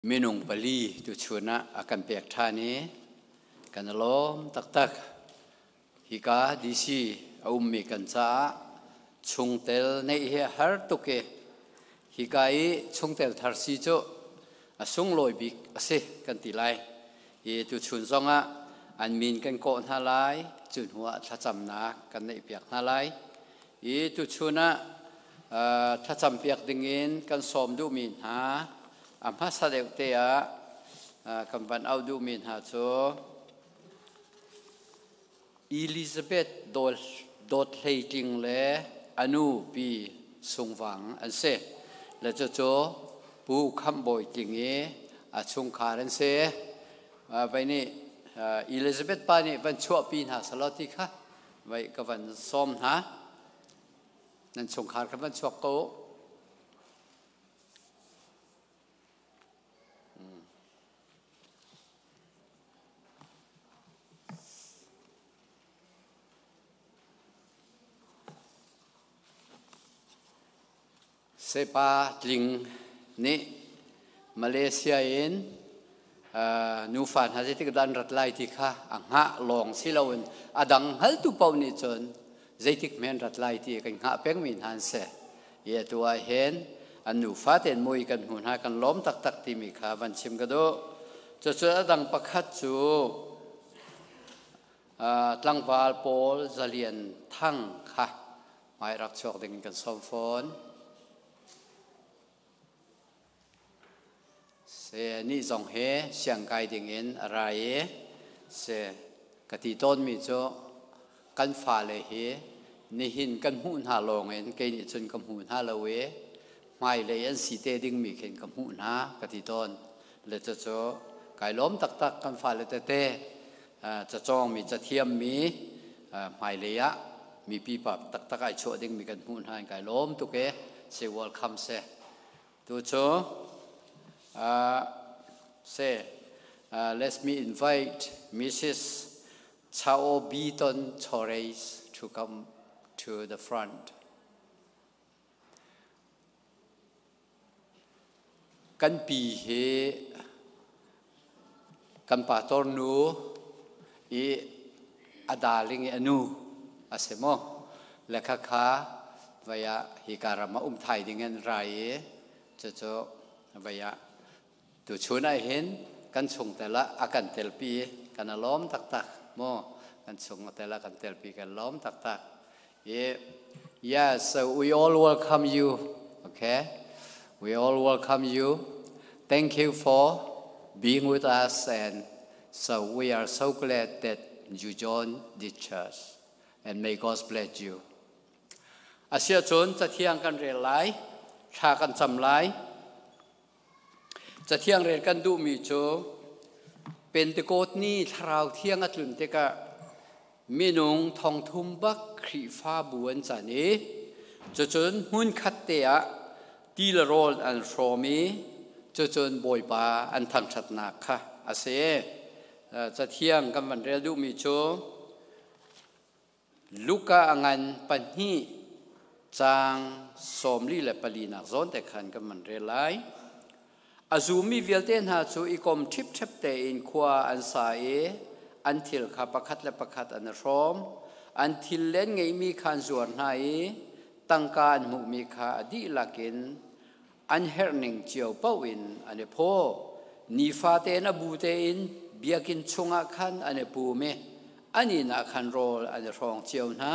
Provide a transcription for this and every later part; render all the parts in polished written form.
Minung pali tuchun ah a kan pek ṭhan i kan i lawm taktak. Hika DC a ummi kan caah chungtel neih hi a har tuk i hika i chungtel thar si cu a sunglawi bik a si kan ti lai. Hi tuchun zongah an min kan kawh hna lai, cu hnuah thlacamnak kan neihpiak hna lai. Hi tuchun ah thlacampiak dingin kan sawm duhmi hna a hmasa deuh te ah kan van auh duhmi hna cu Elizabeth Dawt Hlei Tling le a nu Pi Sung Vang an si. Le cucu Pu Khamh Bawi Tling i a chungkhar an si. Vai nih Elizabeth pa nih van chuahpi hna selaw ti kha vai ka van sawm hna. Nan chungkhar kha van chuak ko. Sepa Tling nih Malaysia in nufa hna zeitik dah an rat lai ti kha a hngah lawng si loin a dang hngaltu paoh nih cun zeitik hme an rat lai ti kan hngah pengmi hna an si. I atu ah hin an nufa tein mui kan hmu hna kan lawm taktak timi kha van chim ka duh. Cucu a dang pakhat cu tlangval pawl Zalian Thang kha hmai rak chuak ding in kan sawm fawn. Se ni zong he siangkai ding in a ra i se ka ti tawnmi cu kan fale hi nihin kan hmuh hna lawng in kei nih cun ka hmu hna lo i hmailei an si te dingmi khin ka hmuh hna ka ti tawn. Le cucu kai lawm taktak kan fale tete cacawngmi cathiammi hmailei ah mi pipa taktak ai chuah dingmi kan hmuh hna in kai lawm tuk e se welcome se tu cu se let me invite Mrs. Chao Biton Chores to come to the front. Kan pi hi kan pastor nu i a darling i a nu a si maw? Le khakha vai ah hika ram ah um thai ding in ra i cucu vai ah tuchun ah hin kan chung tel ah a kan telpi kan a lawm taktak maw? Kan chung tel ah kan telpi kan lawm taktak. Yes, so we all welcome you. Okay? We all welcome you. Thank you for being with us and so we are so glad that you joined this church and may God bless you. Asia cun cathiang kan rel lai, thla kan cam lai. Cathiang rel kan duhmi cu Pentecost ni thlarau thiang a tlun tikah minung thongthum bak Khrihfabu an can i cucun hmunkhat te ah ti le rawl an hrawm i cucun Bawipa an thangṭhatnak kha a si. Cathiang kan van rel duhmi cu Luka a ngan pahnih caang 44 nak zawn te khan kan man rel lai. A zummi vialte hna cu i kom ṭhipṭhep tein khua an sa i an thil kha pakhat le pakhat an i hrawm. An thil len ngeihmi kha an zuar hna i tangka an hmuhmi kha a dihlak in an herhning cio paoh in an i phaw. Nifate in a bu tein biakinn chungah khan an i pum i an inn ah khan rawl an i hrawng cio hna.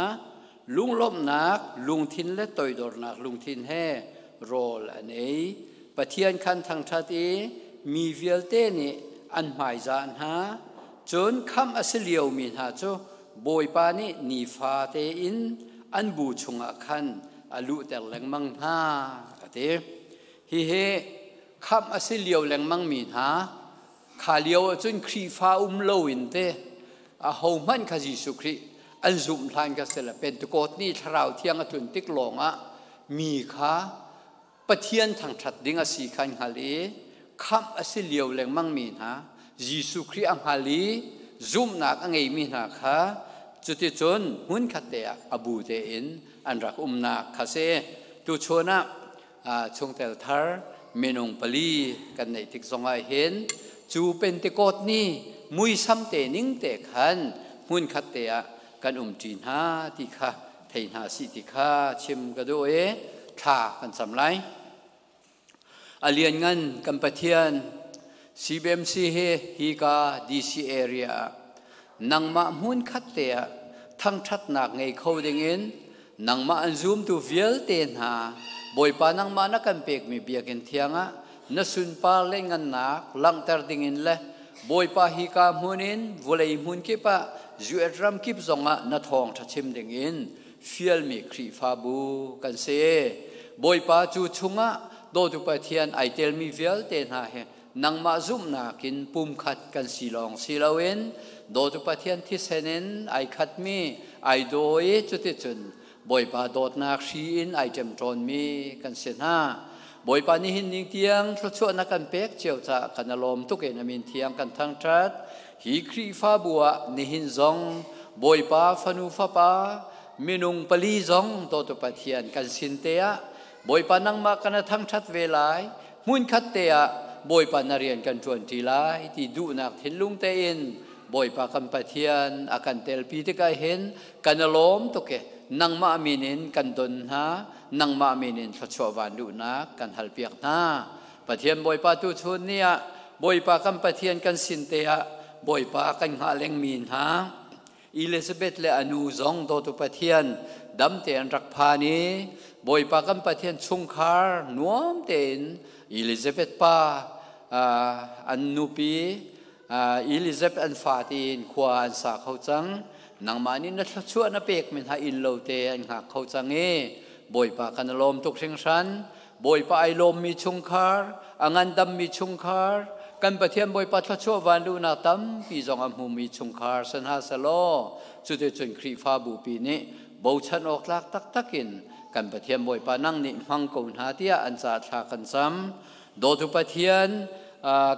Lunglawmhnak lungthin le toidornak lungthin he rawl an ei. Pathian khan thangṭhat i mi vialte nih an hmaizah hna. Cun khamh a si liomi hna cu Bawipa nih nifate in an bu chungah khan a luhter lengmang hna a ti. Hihi khamh a si lio lengmangmi hna kha lio ahcun Khrihfa um loin te a hohmanh kha Jesuh Khrih an zumh hlan kha sila Pentecost ni thlarau thiang a tlun tik lawngah mi kha Pathian thangṭhat ding a si kha an hngal i khamh a si lio lengmangmi hna Jesuh Khrih a hngal i zumhnak a ngeimi hna kha cuticun hmunkhat te ah a bu tein an rak umnak kha si. Tuchun ah chungtel thar minung pali kan neih tik zongah hin cu Pentecost ni muisam te ning te khan hmun khat te ah kan umṭi hna ti kha thei hna sih ti kha chim ka duh i thla kan cam lai. A lianngan kan Pathian, CBMC hi hika DC area ah nangmah hmun khat te ah thangṭhatnak ngei kho dingin nangmah an zumtu vialte hna Bawipa nangmah na kan pekmi biakinn thiang ah na sunpar le ngannak langhter dingin le Bawipa hika hmun in vawlei hmun kip ah US ram kip zongah na thawngṭha chim dingin fialmi Khrihfabu kan si. Bawipa cu chungah dawtu Pathian ai telmi vialte hna he nangmah zumhnak in pumkhat kan si lawng si loin dawtu Pathian thisen in ai khatmi ai daw i cuticun Bawipa dawtnak hri in ai ṭemṭawnmi kan si hna. Bawipa nihin ning tiang thluachuahnak kan pek cio caah kan a lawm tuk in a min thiang kan thangṭhat. Hi Khrihfabu ah nihin zong Bawipa fanu fapa minung pali zong dawtu Pathian kan sin te ah Bawipa nangmah kan a thangṭhat ve lai, hmunkhat te ah Bawipa na rian kan ṭuanṭi lai ti duhnak thinlung tein Bawipa kan Pathian a kan telpi tikah hin kan i lawm tuk i nangmah min in kan don hna, nangmah min in thluachuah van luhnak kan halpiak hna. Pathian Bawipa tu chun ni ah Bawipa kan Pathian kan sin te ah Bawipa kan hngah lengmi hna Elizabeth le a nu zong dawtu Pathian dam tein rak phan i Bawipa kan Pathian chungkhar nuam tein Elizabeth pa an nupi Elizabeth an fa tiin khua an sa kho cang. Nangmah nih na thluachuah na pek mi hna inn lo te an hngak kho cang i Bawipa kan i lawm tuk hringhran. Bawipa ai lawmmi chungkhar, a ngandammi chungkhar, kan Pathian Bawipa thluachuah vanluhnak tampi zong a hmumi chungkhar san hna selaw cuticun Khrihfabu pi nih bochan awk tlak taktak in kan Pathian Bawipa nang nih hmang ko hna tiah an ca thla kan cam. Dawtu Pathian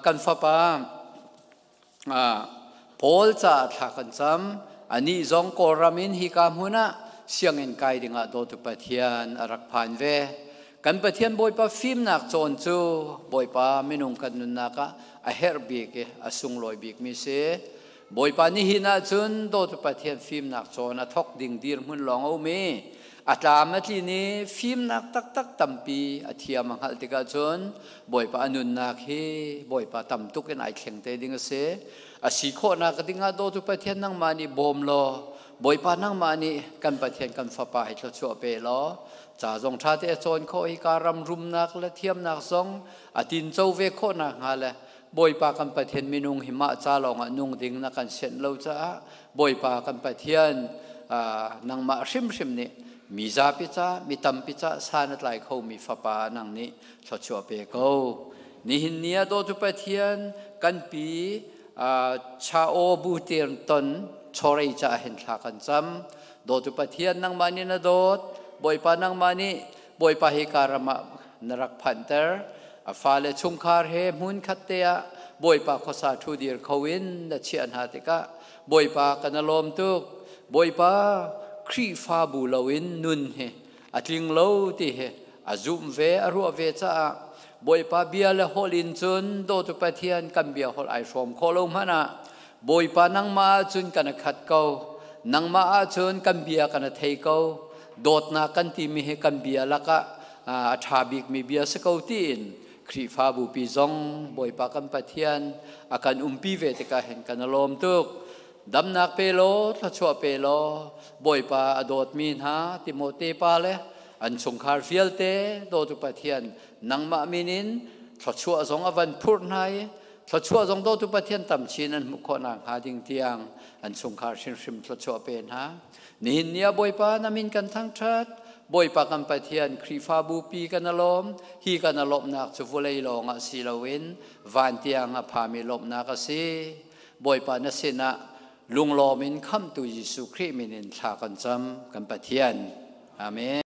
kan fapa Paul caah thla kan cam. Anih zong Kawlram in hika hmun ah sianginn kai dingah dawtu Pathian a rak phan ve. Kan Pathian Bawipa fimnak cawn cu Bawipa minung kan nunnak ah a herh bik i a sunglawi bikmi si. Bawipa nihin ahcun dawtu Pathian fimnak cawn a thawk ding dirhmun lawng a um i a tlam a tlin i fimnak taktak tampi a thiam a hngalh tikah cun Bawipa a nunnak hi Bawipa tam tuk in ai thleng te ding a si. A si khawhnak dingah dawtu Pathian nangmah nih bawm law Bawipa nangmah nih kan Pathian kan fapa hi thluachuah pe law ca zong ṭha te a cawn khawh hi ka ram rumnak le thiamnak zong a tinco ve khawhnak hnga le Bawipa kan Pathian minung hi mah ca lawngah nung ding na kan sianh lo caah Bawipa kan Pathian nangmah hrimhrim nih mi zapi ca mi tampi ca san a tlai khomi fapa nang nih thluachuah pe ko. Nihin ni ah dawtu Pathian kan pi cha o bu tir ton chorei ca hin thla kan cam. Dawtu Pathian nangmah nih na dawt, Bawipa nangmah nih Bawipa hi karam ah na rak phanter. A fale chungkhar he hmun khat te ah Bawipa khuasa thu dir kho in na chiah hna tikah Bawipa kan lawm tuk. Bawipa Khrihfabu loin nun hi a tling lo ti hi a zumh ve a ruah ve caah Bawipa bia le holh in cun dawtu Pathian kan bia holh ai hrawm khawh lo hmanh ah Bawipa nangmah ahcun kan a khat ko, nangmah ahcun kan bia kan a thei ko, dawtnak kan timi hi kan bia lakah a ṭha bikmi bia si ko tiin Khrihfabu pi zong Bawipa kan Pathian a kan umpi ve tikah hin kan a lawm tuk. Damnak pe law, thluachuah pe law, Bawipa a dawtmi hna Timote pa le an chungkhar vialte dawtu Pathian nangmah min in thluachuah zong a van phurh hna i thluachuah zong dawtu Pathian tam chin an hmuh khawh nakhnga ding tiang an chungkhar hrimhrim thluachuah pe hna. Nihin ni ah Bawipa na min kan thangṭhat. Bawipa kan Pathian Khrihfabu pi kan alawm. Hi kan alawmnak cu vawlei lawngah si loin van tiang a phami lawmhnak a si. Bawipa na sinah lunglawm in khamhtu Jesuh Khrih min in thla kan cam kan Pathian. Amen.